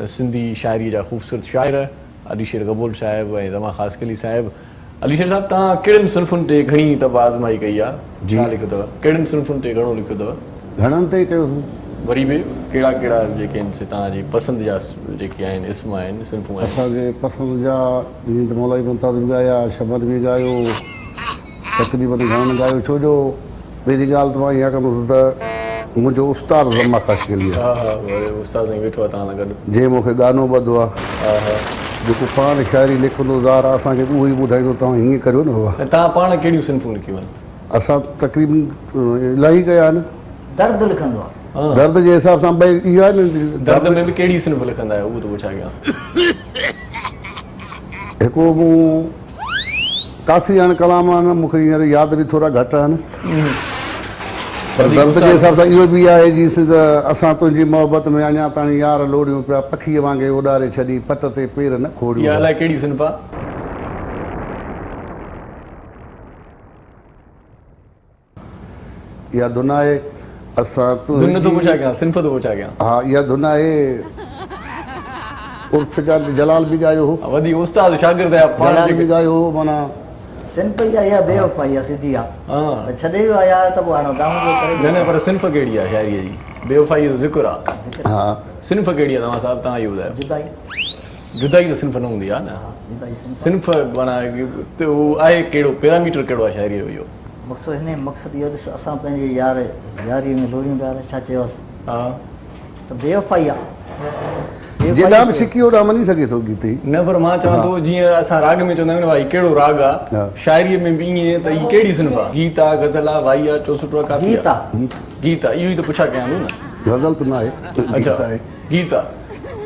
سنڌي شاعري جا خوبصورت شاعر علي شير گبول صاحب ۽ زمان خاصخيلي صاحب. علي شير صاحب توهان ڪهڙين صنفن تي گهڻي طبع آزمائي ڪئي آ؟ ڇا لکيو اٿو؟ ڪهڙين صنفن تي گهڻو لکيو اٿو؟ گهڻن تي ڪيوسون. وري به ڪهڙا ڪهڙا جيڪي آهن سي توهان جي پسند جا جيڪي آهن اسم آهن صنفون آهن. اسان جي پسند جا جيئن ته مولائي ممتاز به ڳايا، شمن به ڳايو، تقريبن گهڻن ڳايو ڇو جو پهرين ڳالهه ته مان اها ڪندس ته منهنجو استاد زما خاصخيلي آهي. ها ها استاد سائين ويٺو آهي توهان سان گڏ. جنهن مون کي ڳانو ٻڌو آهي. ها ها. جيڪو پاڻ شاعري لکندو ظاهر آهي اسان کي به اهو ئي ٻڌائيندو توهان هيئن ڪريو نه بابا. ۽ توهان پاڻ ڪهڙيون صنفون لکيون آهن؟ اسان تقريبن الاهي ڪيا آهن. درد لکندو آهي. درد جي حساب سان ٻئي اهو آهي نه. درد ۾ به ڪهڙي صنف لکندا آهيو اهو ٿو پڇا ڪيان. هڪڙو مون ڪافي هاڻي ڪلام آهن مون کي هينئر ياد به ٿورا گهٽ آهن پر درد جي حساب سان اهو به آهي جي سز اسان تنهنجي محبت ۾ اڃا تاڻي يار لوڙيون پيا پکيء وانگي اڏاري ڇڏي پٽ تي پير نه کوڙيون. اها الائي ڪهڙي صنف آهي. اها ڌن آهي اسان تنهنجي. ڌن نٿو پڇا ڪيان صنف ٿو پڇا ڪيان. ها اها ڌن آهي عرف جان جلال به ڳايو هو. وڌيڪ استاد شاگرد آهيا پاڻ جلال به ڳايو هو معنيٰ. صنف ئي اها بي وفائي آهي سڌي آ ته ڇڏي ويو آ يار ته پوء هاڻ دانهون پيو ڪري. نه نه پر صنف ڪهڙي آهي شاعريء جي بي وفائي جو ذڪر آ. ها. صنف ڪهڙي آ توهان صاحب توهان اهو ٻڌايو. جدائي. جدائي ته صنف نه هوندي آ نه. جدائي صنف. صنف معنيٰ اهو آهي ڪهڙو پيراميٽر ڪهڙو آ شاعريء جو اهو. مقصد هن مقصد اهو ڏس اسان پنهنجي يار ياريء ۾ لوڙيون پيا ڇا چيوس ته بي وفائي آ. جيڏانهن به ڇڪي اوڏانهن وڃي سگهي ٿو گيت هي. نه پر مان چوان ٿو جيئن اسان راڳ ۾ چوندا آهيون نه ڀائي ڪهڙو راڳ آ شاعريء ۾ به ائين ته هي ڪهڙي صنف آ گيت آ غزل آ وائي آ چوسٽو آ ڪافي آ. گيت آ. گيت آ اهو ئي ته پڇا ڪيان ٿو نه. غزل ته ناهي گيت آهي. گيت آ.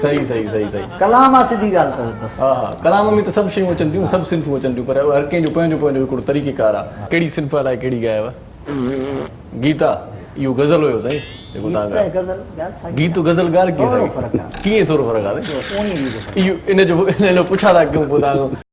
صحيح صحيح صحيح صحيح. ڪلام آ سڌي ڳالهه ته بس. ها ها ڪلام ۾ ته سڀ شيون اچن ٿيون سڀ صنفون اچن ٿيون پر هر ڪنهن جو پنهنجو پنهنجو هڪڙو طريقي ڪار آ. ڪهڙي صنف الائي ڪهڙي ڳايو گيت آ اهو غزل هيو سائين جيڪو تان ڳايو. گيت غزل ڳالهه ڪيئن ساڳي ڪيئن ٿورو فرق آ سائين اهو ان جو ان جو پڇا ٿا ڪيون پوء تان.